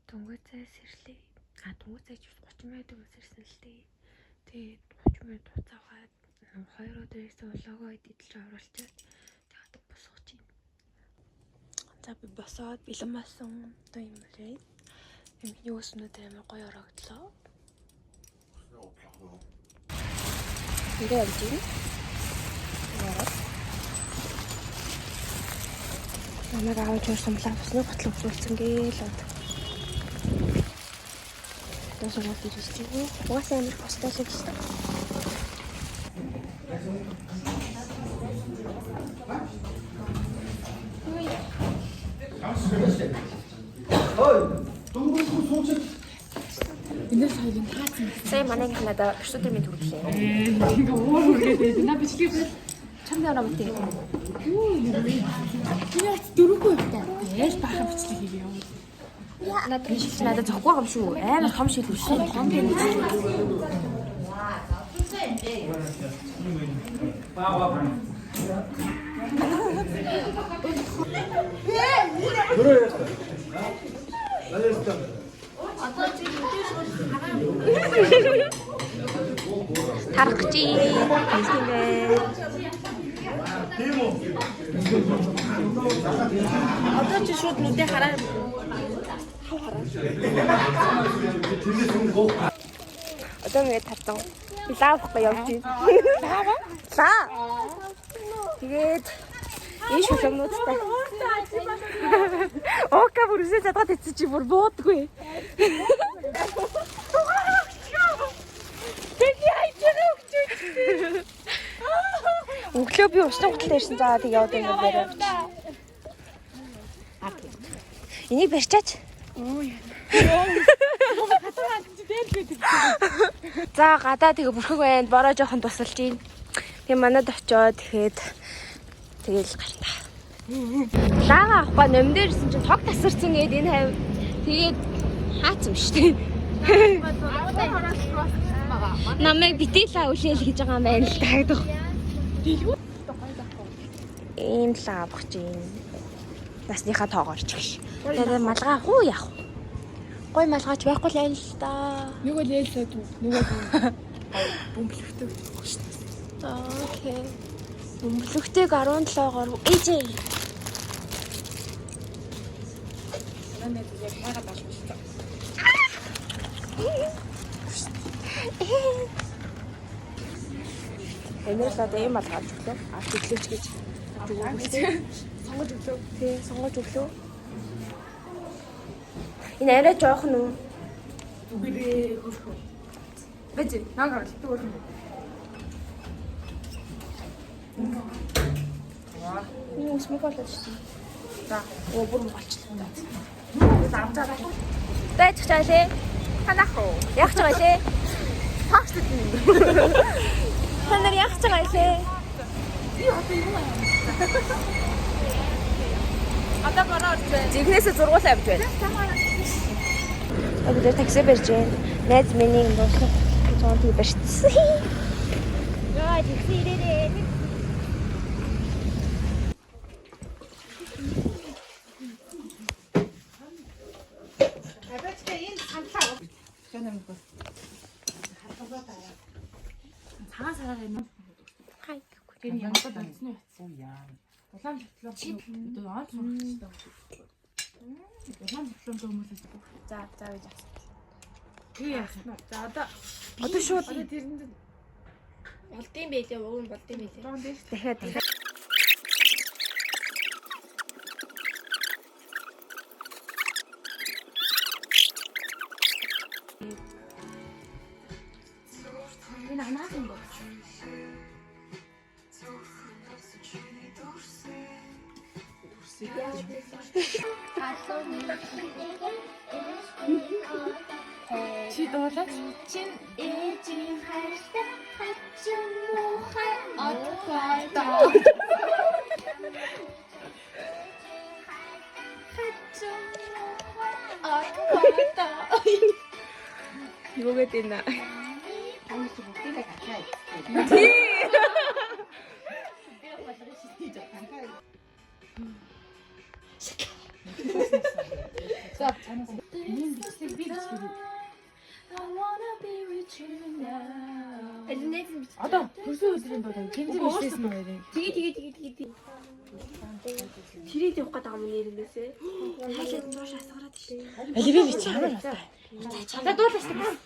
Дөнгөж цай сэрлээ. А дөнгөж цай ч 30 минут өмнө сэрсэн л дээ. Тэгээд 30 минут хуцаа аваад 2 өдөр ирсэн влогоо эдэлж оруулчаад тэгээд одоо босгож байна. За би босоод бэлэн болсон. Одоо юм лээ. Миний ус өнөөдөр амар гоё орогдлоо. Ингээ явж байна. Намайг аав чуурсан булаа усны готлог үзүүлсэн гээл бод. Одоо сургуульд ирж байна. Угаасаа амар хостой л юм шүү. Сая манай гэх надад өчтөр минь хүргэлээ. Ингээ уур үргээд байд. На бичлэг бол Чамд ороо битээ. миний ац дөрөвгүй явтай. Яаж баахан бичлэг хийгээ юм. Надад шил надад зохгүй юм шүү. Амар том шил биш. Том юм. Тарах гэж байна. Одоо чи шууд нүдээ хараа. Одоо ингээд татсан. Би лаа авахгүй явж байна. Лаа? Лаа. Тэгээд энэ шулуунуудтай. Ока бүр үсээ задгаад ицсэн чи бүр буудгүй. Тэний хайж байгаа өгч. Өглөө би усны гутал ирсэн. За тэг яваад ингээд барай авч. Энийг барьчаач. За гадаа тэгээ бүрхэг байна. Бороо жоохон тусалж байна. Тэгээ манад очиод тэгэхэд тэгэл гарна. Лага авахгүй номд ирсэн чинь тог тасарсан гээд энэ хав. Тэгээд хаацсан шүү дээ. Намайг битгий лаа үлээл гэж байгаа юм байна л та гэдэг. Ийм лаа авах чинь. Насныхаа тоогоор ч гэж. Тэгээд малгай авах уу яах вэ? Гой малгайч байхгүй л байна л да. Нэг бол ээл сайд нэг бол бөмбөлөгтэй шүү дээ. Окей. Бөмбөлөгтэйг 17-оор ээжээ. Манай найз яг хайгаад албалцсан. Энээр л одоо ийм малгай авч өглөө. Авч өглөөч гэж. Сонгож өглөө. Тий, сонгож өглөө. Энэ арай жоохон уу? Зүгээрээ хөрхөө. Бэж, наг харал тэг өөр юм. Энэ ус мөх болоод шүү дээ. За, Оо бүр мөх болчихлоо. авч байгаа. Байж чаалээ. Танах уу? Яах ч байгаа лээ. Таашлаг юм. Та нар яах ч байгаа лээ. Би одоо юм аа. Одоо бороо орж байна. Жигнэсээ зургуул авч байна. Бид нэр такси барьж байна. Найз миний дуслах зоон тийг барьчихсан. Яа, такси ирээрээ. Цагаан сараар байна. Хай. Тэр ямар болсон юм бэ? Улаан диплом одоо он сурагчтай. Улаан дипломтой хүмүүсээс бүх. За, за гэж асуу. Тэгээ яах юм? За одоо Одоо шууд одоо тэрэнд Болдсон байлээ, уг нь болдсон байлээ. жоон дээш. дахиад дахиад Энэ анаах юм байна. Чи дуулаач. Чин ээжийн хайртай хачин муухай одтой. Хачин муухай одтой. Юу гэдэг нэ? За цаанаас миний бичлэг би бичлэг. Аль найз нь бичсэн. Одоо төрсөн өдрийн дуу тэмцээн бичлээсэн үү гэдэг. Тэгээ тэгээ тэгээ тэгээ тэгээ. Тэрийг явах гэдэг юм нэрнээсээ. Хайлаад нууш асгараад шээ. Аль би бичих ямар батай. За дуулаа шүү дээ.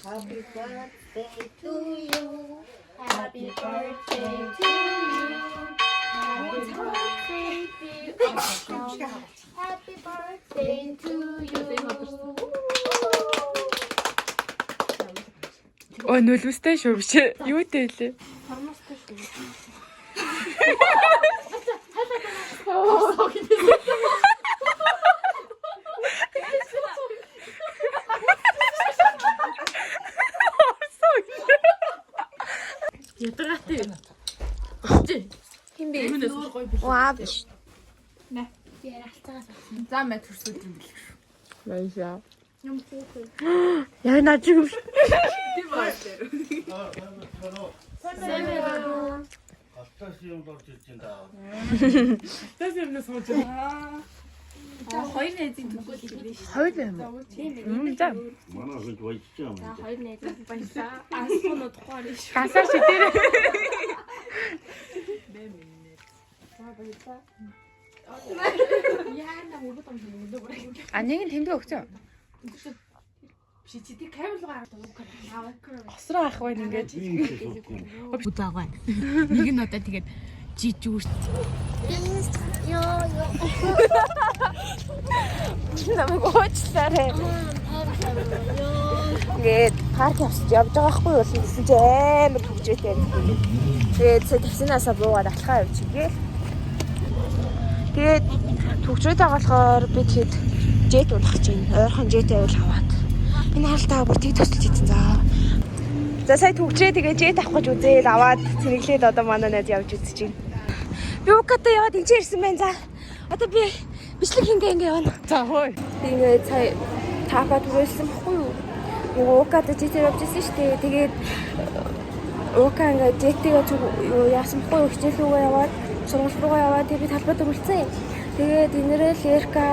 Happy birthday to you. Happy birthday to you. Happy birthday dear uncle. Happy birthday to you. Ой нүлмэстэй шүү биш. Юу тэ лээ? Тормостой шүү. Ядаргаатай. Хин бэ? Ваа биш. За мэ төрсөн өдрийн бэлэг шүү. Баясаа. Юм хүүхэн. Яг нажиг юм. Тийм ба. Галтаас юм дорж ирж байна даа. Тэс юм сууж байна. За хоёр найзын төгөл ирнэ шүү. Хоёр юм. Тийм ээ. За. Манай хүн баяжж байгаа юм. За хоёр найз баясаа. Асуу нудахгүй нь шүү. Гасаа шидэрэ. За баясаа. Яана мөрөд юм өнөө бүр. А нэг нь тэмдэг өгсөн. Биш чи тий камер руу гараад. Осроо ах байна ингээд. Би юм шиг суухгүй. Удаага. Нэг нь одоо тэгээд жижүүрт. Йоо ёо. Намайг уучлаарай. Ингээд парк явж байгаа хгүй юу гэсэн чи амар түгжээтэй. Тэгээд сая таксинаасаа буугаад алхаа явчихъя. Тэгээд түгжээтэй болохоор би тэгэхэд жет унах гэж байна. Ойрхон жет байвал аваад. Энэ харалтаа бүр тэг төсөлж ийдсэн за. За сая түгжээ тэгээ жет авах гэж үзээл аваад цэнэглээд одоо манай найз явж үзэж байна. Би Укатай яваад энэ ирсэн байна за. Одоо би бичлэг хингээ ингээ явна. За хөөе. Би ингээд сая таапа түрээсэн бохгүй юу? Нөгөө Укада жетээр явж ирсэн шүү дээ. Тэгээд Ука ингээд жеттэйгээ зүг юу яасан бохгүй юу? Хичээл рүүгээ яваад сургууль руугаа яваад тэгээд би талбай дээр үлдсэн юм. Тэгээд энэрэл Эрка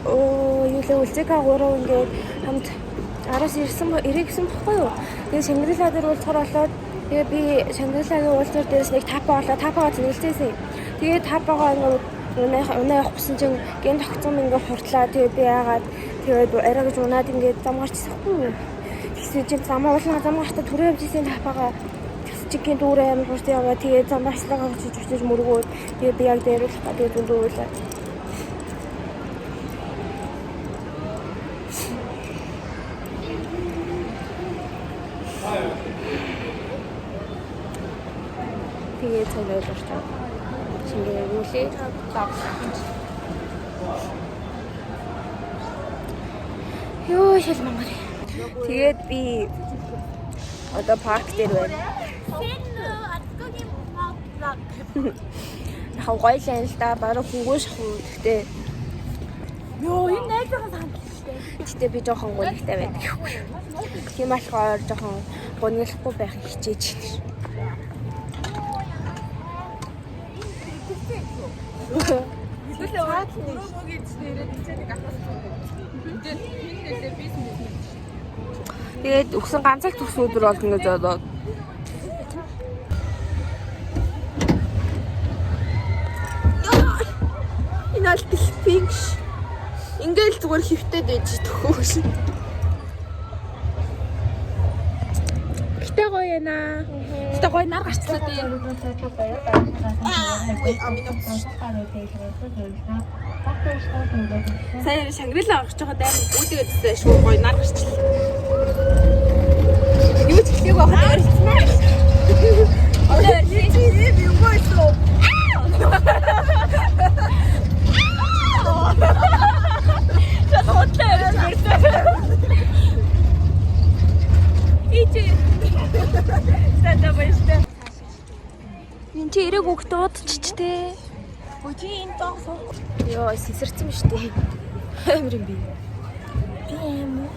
юу лээ Үлзэка гурав ингээд хамт араас ирсэн ирээ гэсэн бохгүй юу? Тэгээд Шангрила дээр уулзахаар болоод тэгээд би Шангрилагийн уулзуур дээрээс нэг тапа болоо тапагаа зэнгэлцээсэн юм. Тэгээд тапагаа ингээд унаа явах гэсэн чинь гэн тогтсон ингээд хурдлаа. Тэгээд би яагаад тэгээд арай гэж унаад ингээд зам гарчсан хгүй юу? Тэгсэн чинь замаа уулна зам гартаа түрээ явж исэн тапагаа тэгсэн чинь гэн дүүрээ амар хурдан яваа. Тэгээд зам гарчлаа очиж очиж мөргөөд тэгээд би яг дээрлэх ба тэгээд зөндөө уйлаа. Тэгээд цаг байлгартай. Шингээ өгүүлээ. Йоо шил мангар. Тэгээд би одоо парк дээр байна. Яг гоё л юм л да. Бараг хөнгөө шахуу. Гэхдээ Йоо энэ найзынхаа санал шүү дээ. гэтээ би жоохон гунигтай байдаг. Тийм болохоор жоохон гуниглахгүй байхыг хичээж байна. Тэгээд өгсөн ганц л төгс өдөр болно гэж бодоод. Энэ аль дэлфинг ш. Ингээл зүгээр хөвтөд байж төхөөш. Гэтэ гоё яана. Гэтэ гоё нар гарчлаа дээ. Сая Шангрила орох жоохон дайм үүдээ гэсэн шүү гоё нар гарчлаа. Юу ч хэлээг байхад ойролцсон. Одоо чи юм юм байсан. Шат хотлоо ярьж мөртөө. Ичи. Сада баястай. Энд чи эрээг үг дуудчихтэй. Өө чи энэ доо суух. Йоо, сэлсэрсэн биз дээ. Амар юм би. Би юм уу?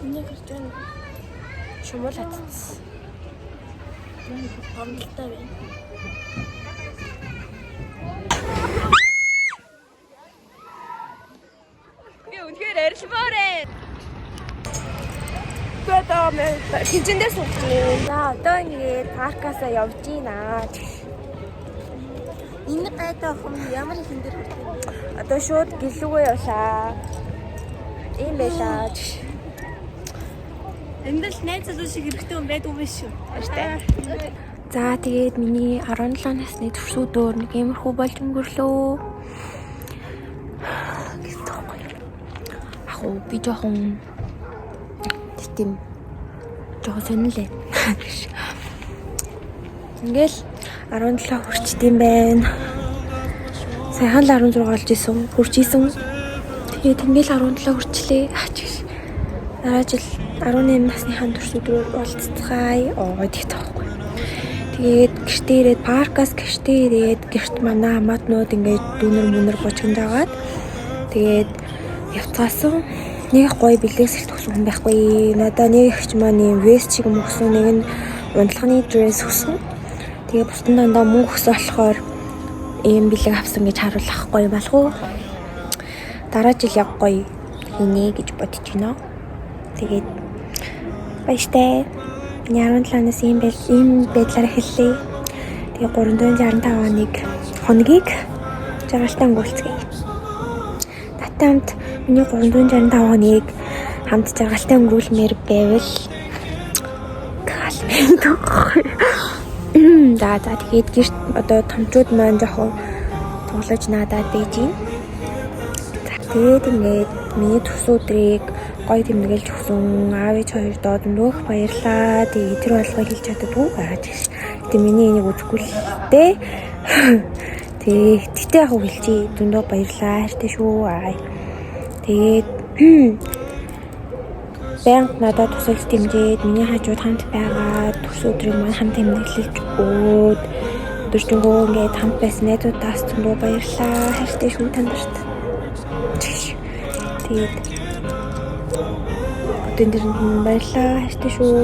Миний гарч байна. Шумуул хатцсан. Гомдолтой байна. Хөдөлмөөрэй. Одоо хинжин дээр сууж байна. За одоо ингээд паркаасаа явж гинэ. Энэ гайтай охин ямар их энэ дэр хүртээ. Одоо шууд гэлүүгээ явлаа. Ийм байлаа. Амьдрал найз залуу шиг хэрэгтэй хүн байдгүй биш шүү. Баяртай. За тэгээд миний 17 насны төрс өдөр нэг иймэрхүү болж өнгөрлөө. Гэсэн таахгүй. Ах уу би жоохон тийм жоохон сонирхолтой. Ингээл 17 хүрчихдээ юм байна. Саяхан л 16 болж исэн, хүрч исэн. Тэгээд ингээл 17 хүрчлээ. Аач гэж. Дараа жил 18 насныхаа төрс өдрөөр уулзцгаая. Оо тэгэх таахгүй. Тэгээд гэртээ ирээд паркаас гэртээ ирээд гэрт манай хамаатнууд ингээд дүүнер мөнөр бужигнд агаад тэгээд явцгаасан. Нэг гоё бэлэг сэлт өгсөн хүн байхгүй. Надаа нэг ихч маань юм вест шиг юм өгсөн, нэг нь унтлагын дресс өгсөн. Тэгээд бусдын дандаа мөнгө өгсөн болохоор ийм бэлэг авсан гэж харуулах гоё болох уу? Дараа жил яг гоё хийнэ гэж бодож байна. Тэгээд баяртай. Миний 17 оноос ийм байл ийм байдлаар эхэллээ. Тэгээ 365 оныг хоногийг жаргалтай өнгөрүүлцгээе. Надтай хамт миний 365 хоногийг хамт жаргалтай өнгөрүүлмээр байвал калмэн төгөхгүй. За за тэгээд гэрт одоо томчууд маань жоохон тоглож наадаад байж гин. За тэгээд ингээд миний төрс өдрийг гоё тэмдэглэж өгсөн аав ээж хоёр доод нөөх баярлаа. Тэгээд тэр болгоо хэлж чаддаггүй аа тэгш. Тэгээд миний энийг үзэхгүй л дээ. Тэгээд тэгтээ яг хэлчихье. Дүндөө баярлаа. Хайртай шүү. Аа. Тэгээд байнга надад тусалж дэмжиж миний хажууд хамт байгаа төрс өдрийг маань хамт тэмдэглэж өөд өдөржингөө ингээд хамт байсан найзуудаас зөндөө баярлаа. Хайртай шүү та нарт. Тэгээд өдөн тэрэнд нь баярлаа. Хайртай шүү.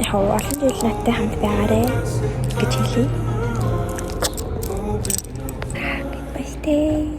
Яг олон жил надтай хамт байгаарэ гэж хэлье. Баяртай.